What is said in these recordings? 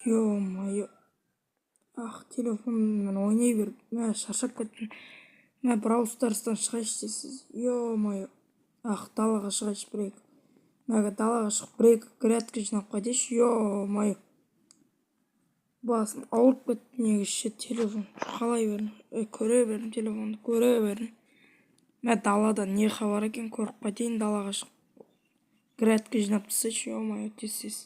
Ё-моё, ах, телефонмен ойнай беріп, мә, шаршап кеттім. Мә, Бравл Старстан шығайыншы тез. Ё-моё, ах, далаға шығайыншы бір екі. Мә, далаға шығып, бір екі грядка жинап қайтайыншы. Ё-моё, басым ауырып кетті негізі ше. Телефон шұқалай бердім, көре бердім, телефонды көре бердім. Мә, далада не хабар екен, көріп қайтайын. Далаға шығып, грядка жинап тастайыншы. Ё-моё, тез, тез.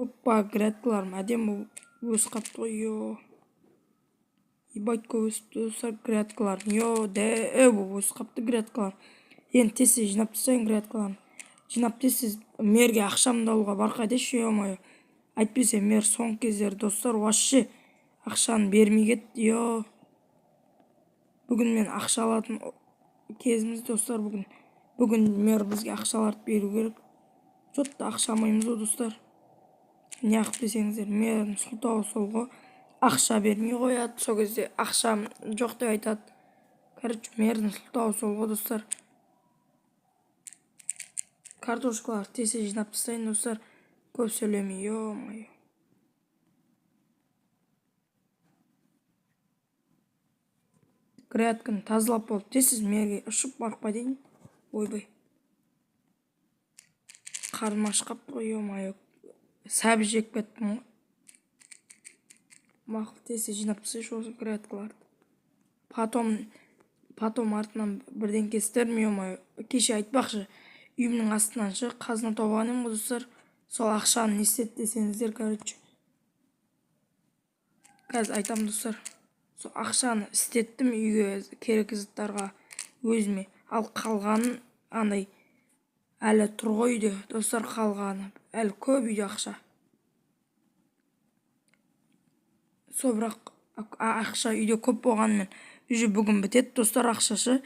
Опа, грядкаларым әдемі болып өсіп қапты ғой. Ё, ебать, көп өсіпті, достар, грядкаларым. Ё, дәу болып өсіп қапты грядкалар. Енді тез, тез жинап тастайын грядкаларын. Жинап, тез, тез мэрге ақшамды алуға барып қайтайыншы. Ё-моё, әйтпесе мэр соңғы кездері, достар, вообще ақшаны бермей кетті. Ё, бүгін мен ақша алатын кезіміз, достар. Бүгін мэр бізге ақшаларды беру керек. Че-то ақша алмаймыз ғой, достар. Неғып десеңіздер, мэрдің сылтауы сол ғой, ақша бермей қояды. Сол кезде ақшам жоқ деп айтады. Короче, мэрдің сылтауы сол ғой, достар. Картошкаларды тез, тез жинап тастайын, достар, көп сөйлемей. Ё-моё, грядканы тазалап болып, тез, тез мэрге ұшып барып қайтайын. Ойбай, қарным ашып қапты ғой. Ё-моё, сәбіз жеп кеттім ғой. Мақұл, тез, тез жинап тастайыншы осы грядкаларды. Потом артынан бірдеңке істермін. Ё-моё, кеше, айтпақшы, үйімнің астынан ше қазына тауып алған едім ғой, достар. Сол ақшаны не істеді десеңіздер, короче, қазір айтамын, достар. Сол ақшаны істеттім үйге керекті заттарға өзіме. Ал қалғанын андай әлі тұр ғой үйде, достар. Қалғаны әлі көп үйде ақша. Сол, бірақ ақша үйде көп болғанымен, уже бүгін бітеді, достар, ақшашы.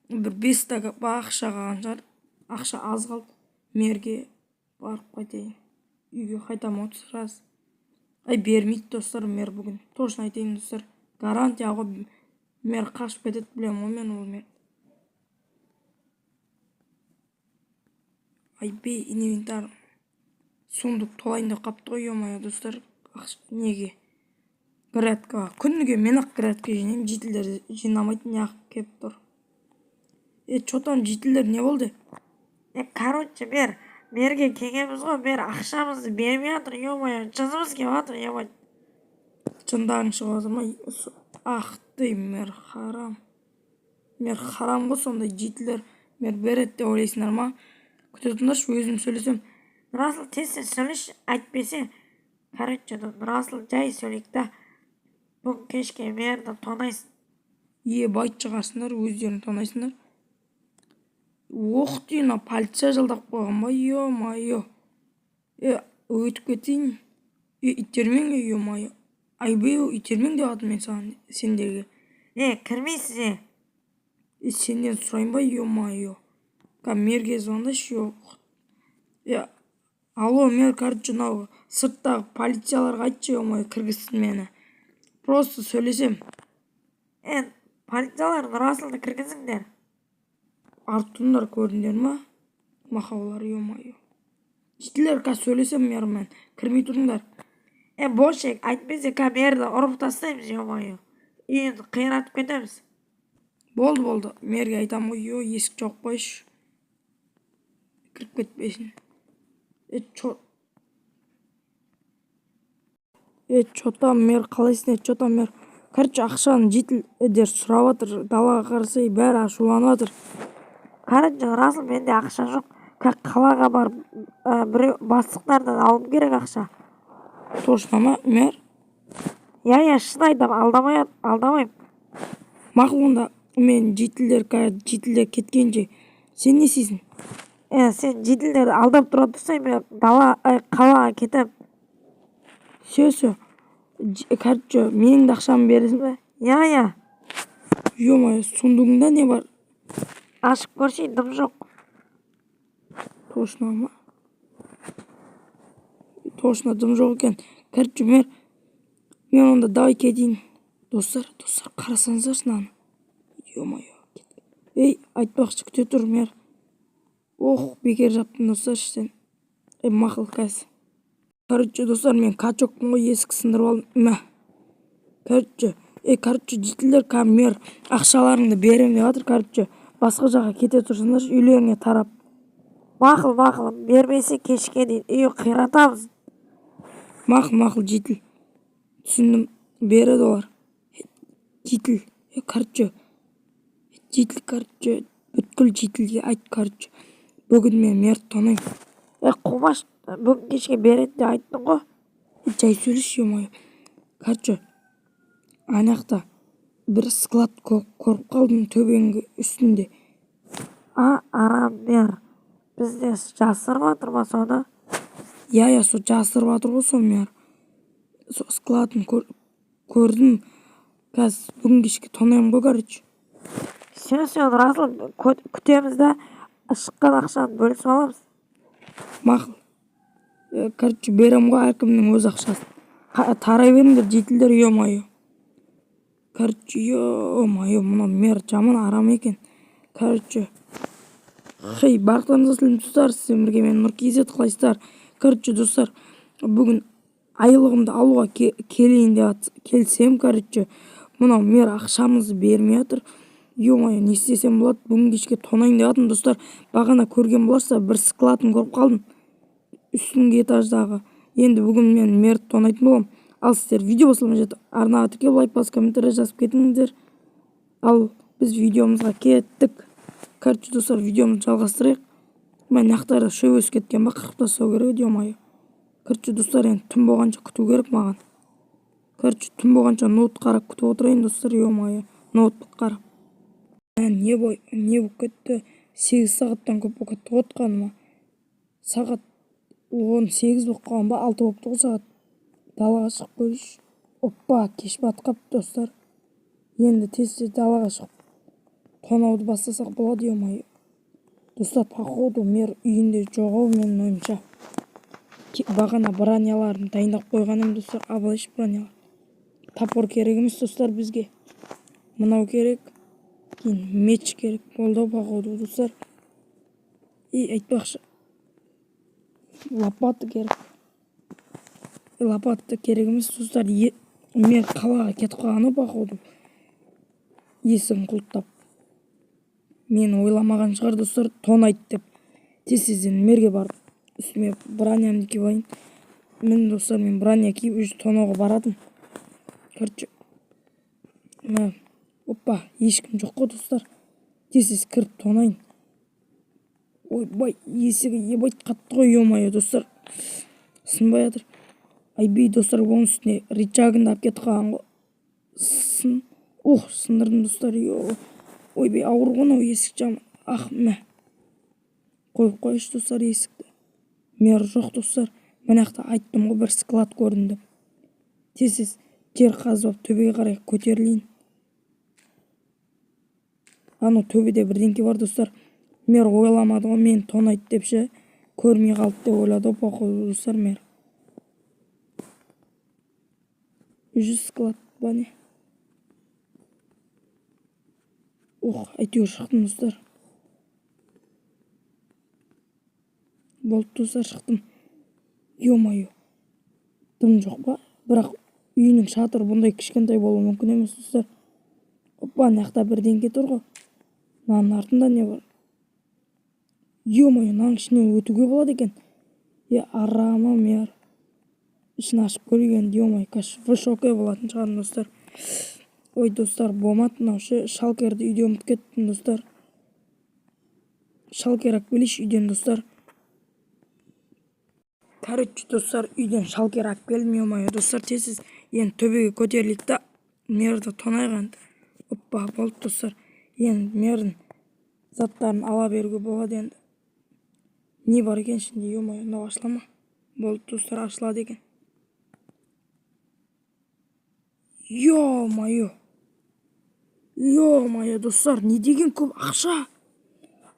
Бір 5 ба ақша қалған шығар. Ақша аз қалды. Мерге барып қайтайын. Үйге қайтамын ғой сразу. Ай, бермейді, достар, мэр бүгін, точно айтайын, достар. Гарантия ғой, мэр қашып кетеді, білемін ғой мен ол мэр. Айбей, инвентарь, сундук толайын деп қапты ғой. Ё-моё, достар, неге грядкаға күніге мен ақ грядка жинаймын, жительдер жинамайды, неғып келіп тұр? Е, че там, жительдер, не болды? Е, короче, мэр, мэрге келгенбіз ғой, мэр ақшамызды бермей жатыр. Ё-моё, жынымыз келіп жатыр, ебать. Жындарың шығып жатыр ма? Ах ты, мэр харам, мэр харам ғой. Сондай жительдер мэр береді деп ойлайсыңдар ма? Күте тұрыңдаршы, өзім сөйлесем. Нұрасыл, тез, тез сөйлесші, әйтпесе, короче, Нұрасыл, жай сөйлейік та, бүгін кешке мэрді тонайсың. Ебать, шығасыңдар, өздерің тонайсыңдар. Ох ты, мына полиция жалдап қойған ба? Ё-моё, е, өтіп кетейін. Е, итермең, ё-моё. Айбей, итермең деп жатырмын мен саған, сендерге. Е, кірмейсіз, е. Е, сенден сұрайын ба? Ё-моё, қазір мэрге звондайшы. Жоқ, е, алло, мэр, короче, мынау сырттағы полицияларға айтшы, ё-моё, кіргізсін мені, просто сөйлесем. Е, полициялар, Нұрасылды кіргізіңдер. Артып тұрыңдар, көрдіңдер ма, мақаулар? Ё-моё, жительдер, қазір сөйлесемін мэрмен, кірмей тұрыңдар. Е, бошек, әйтпесе қазір мэрді ұрып тастаймыз, ё-моё, үйін қиратып кетеміз. Болды, болды, мэрге айтамын ғой. Ё, есік жауып қойшы, кіріп кетпесін. Е, чё, е, чё там, мэр, қалайсың? Е, чё там, мэр? Короче, ақшаны жительдер сұрап жатыр. Далаға қарасай, бәрі ашуланып жатыр. Короче, Нұрасыл, менде ақша жоқ. Как қалаға барып, біреу бастықтардан алуым керек ақша. Точно ма, мэр? Иә, шын айтамын, алдамай, алдамаймын. Мақұл, онда мен жительдер, қазір жительдер кеткенше сен не істейсің? Е, сен жительдерді алдап тұра тұрсаң, мен дала, қалаға кетемін. Все, все, короче, менің де ақшамды бересің ба? Иә. Ё-моё, сундугыңда не бар? Ашып көрсей, дым жоқ. Точно ма? Точно дым жоқ екен. Короче, мэр, мен онда давай кетейін. Достар, достар, қарасаңыздаршы мынаны. Ё-моё. Ей, айтпақшы, күте тұр, мэр. Ох, бекер жаптым, достар, сен. Е, мақұл, қазір. Короче, достар, мен качокпын ғой, есік сындырып алдым. Мә. Короче, короче, жительдер, мэр ақшаларыңды беремін деп жатыр, короче. Басқа жаққа кете тұрсыңдаршы, үйлеріңе тарап. Мақұл, мақұл, бермесе кешке дейін үйін қиратамыз. Мақұл, мақұл, житель. Түсіндім, береді олар. Житель, короче, житель, короче, бүткіл жительге айт, короче. Бүгін мен мэрді тонаймын. Е, қумаш, бүгін кешке береді деп айттың ғой. Жай сөйлеші, ё-моё. Короче, ана жақта бір склад көріп қалдым төбенің үстінде. А, арам мэр бізде жасырып жатыр ма соны? Иә, сол жасырып жатыр ғой сол мэр. Сол складын көрдім. Қазір бүгін кешке тонаймын ғой, короче. Все, все, Нұрасыл, күтеміз да, шыққан ақшаны бөлісіп аламыз. Мақұл. Короче, беремін ғой әркімнің өз ақшасын. Тарай беріңдер, жительдер, ё-моё. Короче, ё-моё, мынау мэр жаман арам екен. Короче, хей, барлықтарыңызға сәлем, достар, сіздермен бірге мен, Нұр KZ, қалайсыздар? Короче, достар, бүгін айлығымды алуға келейін деп келсем, короче, мынау мэр ақшамызды бермей жатыр. Ё-моё, не істесем болады? Бүгін кешке тонайын деп жатырмын, достар. Бағана көрген боларсыздар, бір складын көріп қалдым. Үстіңгі этаждағы. Енді бүгін мен мэрді тонайтын боламын. Ал сіздер видео басталмай жатып арнаға тіркеліп, лайк басып, комментарий жазып кетіңіздер. Ал біз видеомызға кеттік. Короче, достар, видеомызды жалғастырайық. Мә, мына шөп өсіп кеткен ба, қырып тастау керек еді, ё-моё. Короче, достар, енді түн болғанша күту керек маған. Короче, түн болғанша ноут қарап күтіп отырайын, достар, ё-моё, ноутбук қарап. Мә, не бой, не болып кетті? 8 сағаттан көп болып кетті ғой отқаныма. Сағат 18 болып қалған ба, 6 болыпты ғой сағат. Далаға шығып көрейінші. Оппа, кеш батып қапты, достар. Енді тез тез далаға шығып тонауды бастасақ болады, ё-моё. Достар, походу мэр үйінде жоқ ау, менің ойымша. Бағана броняларын дайындап қойған едім, достар. Алайыншы бронялар. Топор керек емес, достар, бізге. Мынау керек. Кейін меч керек болды ау, походу, достар. И айтпақшы, лопата керек. Лопата керек емес, достар. Мэр қалаға кетіп қалған ау, походу. Есігін құлыптап. Мені ойламаған шығар, достар, тонайды деп. Тез тезден мэрге барып үстіме бронямды киіп алайын. Міне, достар, мен броня киіп уже тонауға баратырмын. Короче, мә, опа, ешкім жоқ қой, достар. Тез тез кіріп тонайын. Ойбай, есігі ебать қатты ғой, ё-моё, достар. Сынбай жатыр. Айбей, достар, оның үстіне рычагын да алып кетіп қалған ғой. Сын, ух, сындырдым, достар, ё. Ойбай, ауыр ғой мынау есік жаман. Ах, мә. Қойып қояйыншы, достар, есікті. Мэр жоқ, достар. Мына жақта айттым ғой, бір склад көрдім деп. Тез тез жер қазып алып төбеге қарай көтерілейін. Анау төбеде бірдеңке бар, достар. Мэр ойламады ғой мені тонайды деп ше. Көрмей қалды деп ойлады ғой, походу, достар, мэр. Уже склад ба, не? Ох, әйтеуір шықтым, достар. Болды, достар, шықтым. Ё-моё. Дым жоқ па? Бірақ үйінің шатыры бұндай кішкентай болуы мүмкін емес, достар. Опа, мына жақта бірдеңке тұр ғой. Мынаның артында не бар? Ё-моё, мынаның ішінен өтуге болады екен. Е, арамы мэр. Ішін ашып көрейік енді, ё-моё, қазір в шоке болатын шығармын, достар. Ой, достар, болмады мынау ше, шалкерді үйде ұмытып кеттім, достар. Шалкер алып келейінші үйден, достар. Короче, достар, үйден шалкер алып келдім, ё-моё, достар, тез тез енді төбеге көтерілейік та, мэрді тонайық енді. Оппа, болды, достар. Енді мэрдің заттарын ала беруге болады енді. Не бар екен ішінде, ё-моё, мынау ашыла ма? Болды, достар, ашылады екен. Ё-моё. Ё-моё, достар, не деген көп ақша.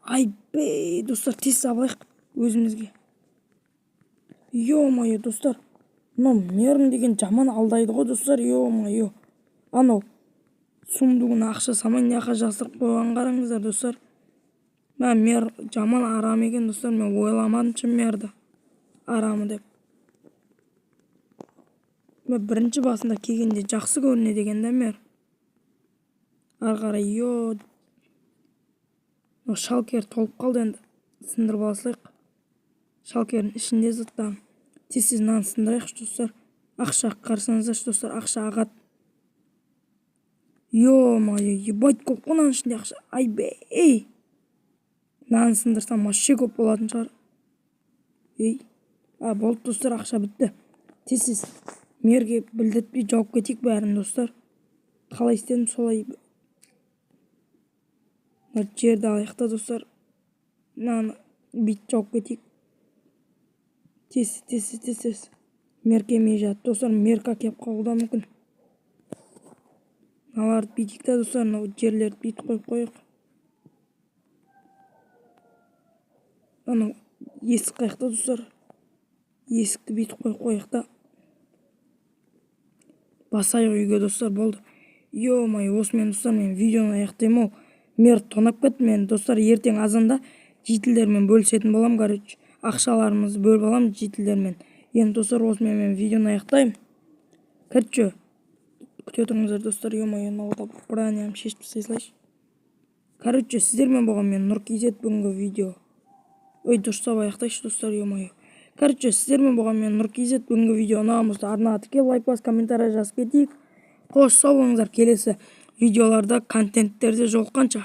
Айбей, достар, тез алайық өзімізге. Ё-моё, достар. Мынау мэрің деген жаман алдайды ғой, достар, ё-моё. Анау сундугына ақша салмай мына жаққа жасырып қойған, қараңыздар, достар. Мә, мэр жаман арам екен, достар, мен ойламадым шы мэрді арамы деп. Бірінші басында келгенде жақсы көрінеді екен да мэр. Ары қарай, ё, шалкер толып қалды, енді сындырып ала салайық. Шалкердің ішінде заттарын. Тез, тез мынаны сындырайықшы, достар. Ақша, қарасаңыздаршы, достар, ақша ағады. Ё-моё, ебать, көп қой мынаның ішінде ақша. Айбей, мынаны сындырсам, вообще көп болатын шығар. Ей, а, болды, достар, ақша бітті. Тез, тез мэрге білдіртпей жауып кетейік бәрін, достар. Қалай істедім, солай. Мына жерді алайық та, достар, мынаны бүйтіп жауып кетейік. Тез, тез, тез, тез. Мэр келмей жатты, достар, мерка келіп қалуы да мүмкін. Мыналарды бүйтейік та, достар, мынау жерлерді бүйтіп қойып қояйық. Анау есік қаяқта, достар? Есікті бүйтіп қойып қояйық та, басайық үйге, достар. Болды, ё-моё, осымен, достар, мен видеоны аяқтаймын ау. Мэр тонап кетті мені, достар. Ертең азанда жительдермен бөлісетін боламын. Короче, ақшаларымызды бөліп аламыз жительдермен. Енді, достар, осымен мен видеоны аяқтаймын. Короче, күте тұрыңыздар, достар. Ё-моё, мынау да бронямды шешіп тастай салайыншы. Короче, сіздермен болған мен, Нұр KZ. Бүгінгі видео, ой, дұрыстап аяқтайыншы, достар, ё-моё. Короче, сіздермен болған мен, Нұр KZ. Бүгінгі видео ұнаған болса, арнаға тіркеліп, лайк басып, комментарий жазып кетейік. Қош, сау болыңыздар, келесі видеоларда, контенттерде жолыққанша.